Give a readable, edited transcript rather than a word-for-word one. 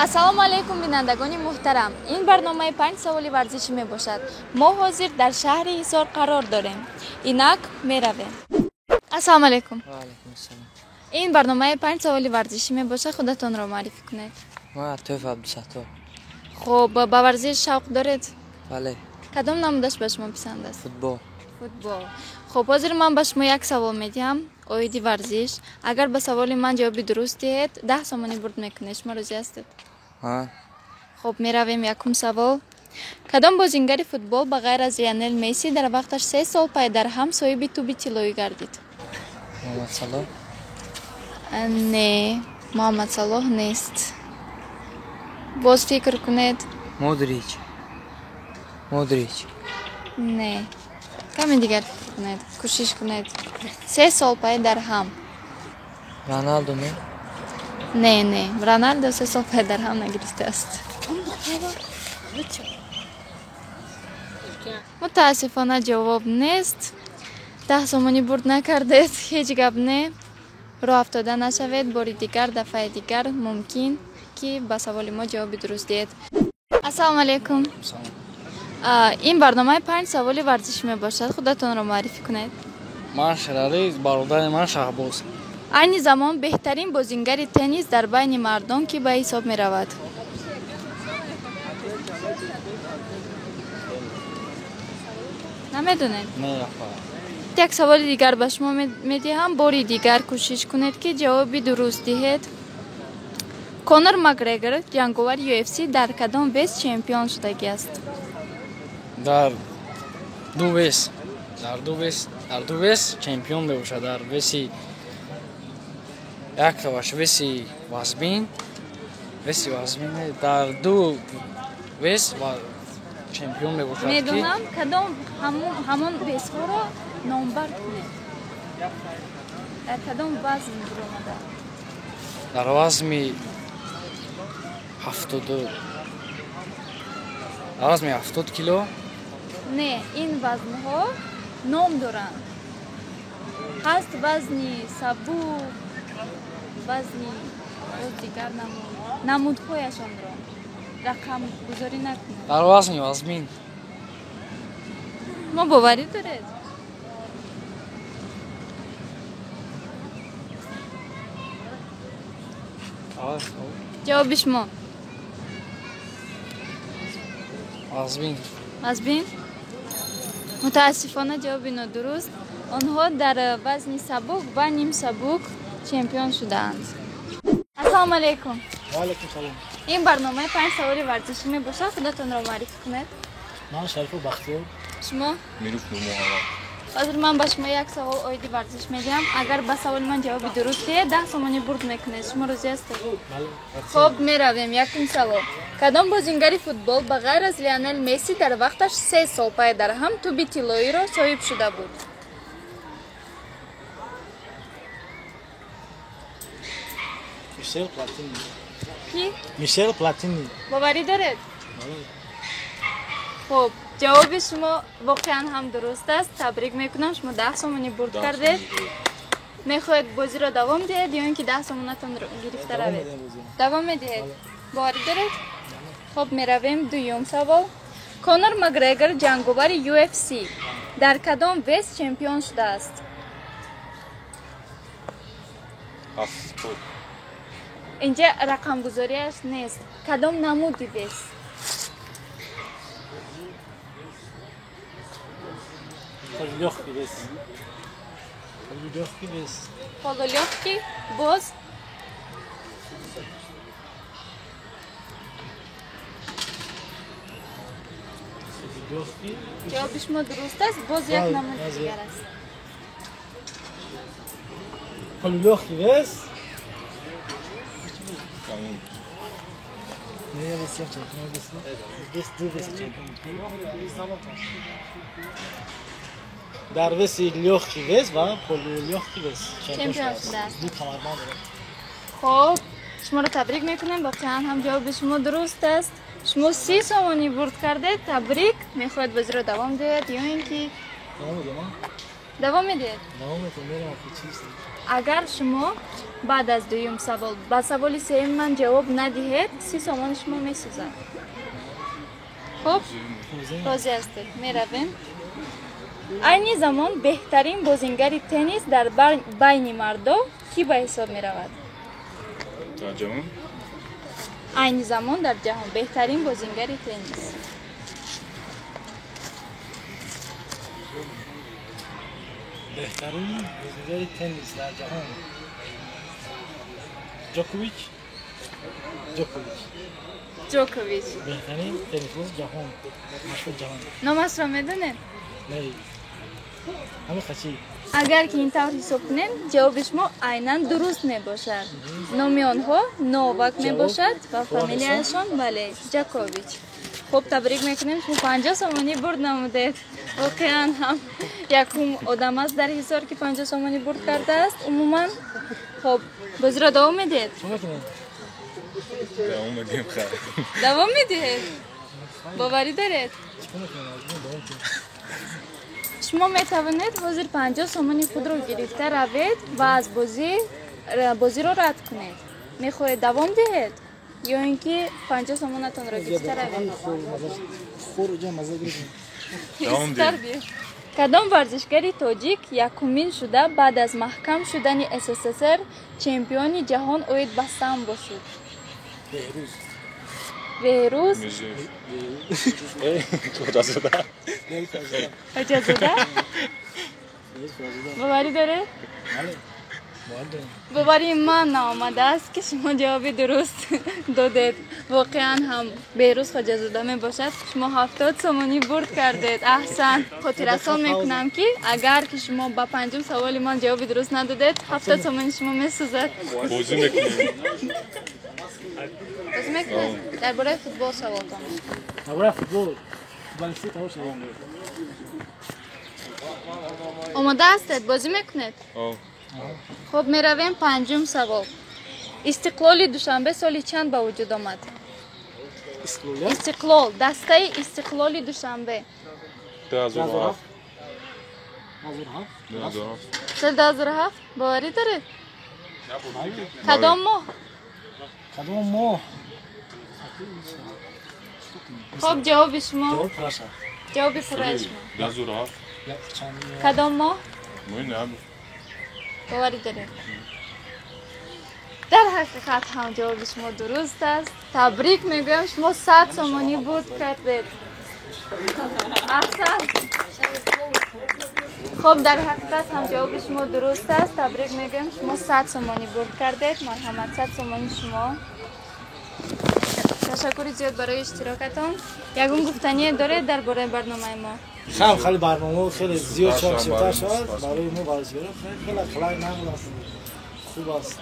Ассалому алайкум, бинандагони муҳтарам. Ин барномаи панҷ саволи варзишӣ мебошад. Мо ҳозир дар шаҳри Ҳисор қарор дорем. Инак меравем. Ассалому алайкум. Ва алайкум ассалом. Ин барномаи панҷ саволи варзишӣ мебошад. Худатонро муаррифӣ кунед. Ман Атоев Абдусаттор. Хуб, ба варзиш шавқ доред? Бале. Кадом намудаш ба шумо писанд аст? Футбол. Футбол. Хуб, ҳозир ман ба шумо як савол медиҳам оиди варзиш. Агар ба саволи ман ҷавоби дуруст диҳед, 10 сомонӣ бурд мекунед. Шумо розӣ ҳастед? Ҳа. Хуб, меравем, якум савол. Кадом бозингари футбол ба ғайр аз Лионел Месси дар вақташ 3 сол пайдарҳам соҳиби тӯби тиллоӣ гардид? Муҳаммад Салоҳ. Не, Муҳаммад Салоҳ нест. Боз фикр кунед. Модрич. Модрич. Не, каме дигар фикр кунед, кӯшиш кунед. 3 сол пай дар ҳам. Роналдо не? Не, не, Роналдо 3 сол пай дар ҳам нагирифтааст. Мутаассифона, ҷавоб нест. 10 сомонӣ бурд накардед. Ҳеҷ гап не, роҳ афтода нашавед. Бори дигар, дафъаи дигар мумкин ки ба саволи мо ҷавоби дуруст диҳед. Ассалому алайкум. Ин барномаи панҷ саволи варзишӣ мебошад. Худатонро муаррифӣ кунед. Ман Шералӣ, бародари ман Шаҳбоз. Айни замон беҳтарин бозингари теннис дар байни мардон кӣ ба ҳисоб меравад? Намедонед? Не, апа. Як саволи дигар ба шумо медиҳам. Бори дигар кӯшиш кунед, ки ҷавоби дуруст диҳед. Конор Макгрегор, ҷанговари UFC, дар кадом вес чемпион шудагӣ аст? Дар ду вес, дар ду вес чемпион мебошад. Дар веси яктаваш веси вазмин, дар ду вес чемпион мебошад ки Медонам, кадом ҳамон весҳоро номбар кунед. Дар кадом вазн буромада? Дар вазми 70, дар вазми 70 кило. Не, ин вазнҳо ном доранд. Ҳаст вазни сабук, вазни боз дигар намуд. Намудҳояшонро рақамгузорӣ накунед. Дар вазни вазмин. Мо боварӣ доред? Ҷавоби шумо? Вазмин. Вазмин. Мутаассифона, ҷавоби нодуруст. Онҳо дар вазни сабук ва нимсабук чемпион шудаанд. Ассалому алайкум. Алайкум салом. Ин барномаи панҷ саволи варзишӣ мебошад. Худатонро муаррифӣ кунед. Ман Шарифу Бахтиёр. Шумо? Мируф Нурмуҳаммад. Ҳозир ман ба шумо як савол оиди варзиш медиҳам. Агар ба саволи ман ҷавоби дуруст диҳед, 10 сомонӣ бурд мекунед. Шумо розӣ ҳастед? Бале. Хуб, меравем, якум савол. Кадом бозингари футбол ба ғайр аз Лионел Месси дар вақташ 3 сол пай дар ҳам тӯби тиллоиро соҳиб шуда буд? Мишел Платини. Ки? Мишел Платини. Боварӣ доред? Бале. Хуб, ҷавоби шумо воқеан ҳам дуруст аст. Табрик мекунам, шумо 10 сомонӣ бурд кардед. Мехоҳед бозиро давом диҳед ё ин ки 10 сомонатонро гирифта равед? Давом медиҳед? Боварӣ доред? Хуб, меравем, дуюм савол. Конор Макгрегор, ҷанговари UFC, дар кадом вес чемпион шудааст? 70. Инҷа рақамгузориаш нест. Кадом намуди вес? Полулёгкий вес. Полулёгкий вес. Полулёгкий, боз? Лёгкий. Ҷавоби шумо дуруст аст. Боз як намуди дигар аст. Полулёгкий вес. Не, вес чемпион, вес. Вес ду вес чемпион. Дар веси лёгкий вес ва полулёгкий вес чемпион шудааст. Ду камарбанд дорад. Хуб, шуморо табрик мекунем. Воқеан ҳам ҷавоби шумо дуруст аст. Шумо 30 сомонӣ бурд кардед. Табрик. Мехоҳед бозиро давом диҳед ё ин ки Давом медиҳам. Давом медиҳед? Давом медиҳем, мерем, охи чист. Агар шумо баъд аз дуюм савол ба саволи сеюми ман ҷавоб надиҳед, 30 сомони шумо месӯзад. Хуб, розӣ ҳастед? Меравем. Айни замон беҳтарин бозингари теннис дар байни мардо кӣ ба ҳисоб меравад? Дар ҷаҳон? Айни замон дар ҷаҳон беҳтарин бозингари теннис. Беҳтарин бозингари теннис дар ҷаҳон Ҷокович. Ҷокович. Ҷокович. Беҳтарин теннисбози ҷаҳон, машҳур ҷаҳон. Номашро медонед? Не. Ҳамин қачи. Агар ки ин тавр ҳисоб кунем, ҷавоби шумо айнан дуруст мебошад. Номи онҳо Новак мебошад ва фамилияшон, бале, Ҷакович. Хуб, табрик мекунем, шумо 50 сомонӣ бурд намудед. Воқеан ҳам якум одам аст дар Ҳисор, ки 50 сомонӣ бурд кардааст умуман. Хуб, бозиро давом медиҳед? Чӣ мекунем? Давом медиҳем, хайр. Давом медиҳед? Боварӣ доред? Чӣ мекунем? Давом кунем. Шумо метавонед ҳозир 50 сомони худро гирифта равед ва аз бозиро рад кунед. Мехоҳед давом диҳед ё ин ки 50 сомонатонро гирифта равед? Давом диҳем. Кадом варзишгари тоҷик якумин шуда баъд аз маҳкам шудани СССР чемпиони ҷаҳон оид ба самбо шуд? Беҳрӯз. Беҳрӯз? Хоҷазода. Хоҷазода? Боварӣ доред? Бале, боварӣ дорем. Боварии ман наомадааст, ки шумо ҷавоби дуруст додед. Воқеан ҳам Беҳрӯз Хоҷазода мебошад. Шумо 70 сомонӣ бурд кардед. Аҳсан. Хотиррасон мекунам, ки агар ки шумо ба панҷум саволи ман ҷавоби дуруст надодед, 70 сомони шумо месӯзад. Бозӣ мекунем. Бозӣ мекунед? Дар бораи футбол саволтон. Дар бораи футбол. Футболисти тамошо шудам. Омода ҳастед? Бозӣ мекунед? Хуб, меравем панҷум савол. Истиқлоли Душанбе соли чанд ба вуҷуд омад? Истиқлол, дастаи Истиқлоли Душанбе. 2007. Соли 2007? Боварӣ доред? Кадом моҳ? Кадом моҳ? Хуб, ҷавоби шумо? Ҷавоби пурраи шумо. 2007. Кадом моҳ? Моҳи ноябр. Боварӣ доред? Дар ҳақиқат ҳам ҷавоби шумо дуруст аст. Табрик мегӯям, шумо 100 сомонӣ бурд кардед. Аҳсан. Хуб, дар ҳақиқат ҳам ҷавоби шумо дуруст аст. Табрик мегӯям, шумо 100 сомонӣ бурд кардед. Марҳамат, 100 сомони шумо. Ташаккури зиёд барои иштирокатон. Ягон гуфтание доред дар бораи барномаи мо? Хам хеле барномаҳо хеле зиёд шавад, бисёртар шавад барои мо варзишгарон хеле қалай нағз аст, хуб аст.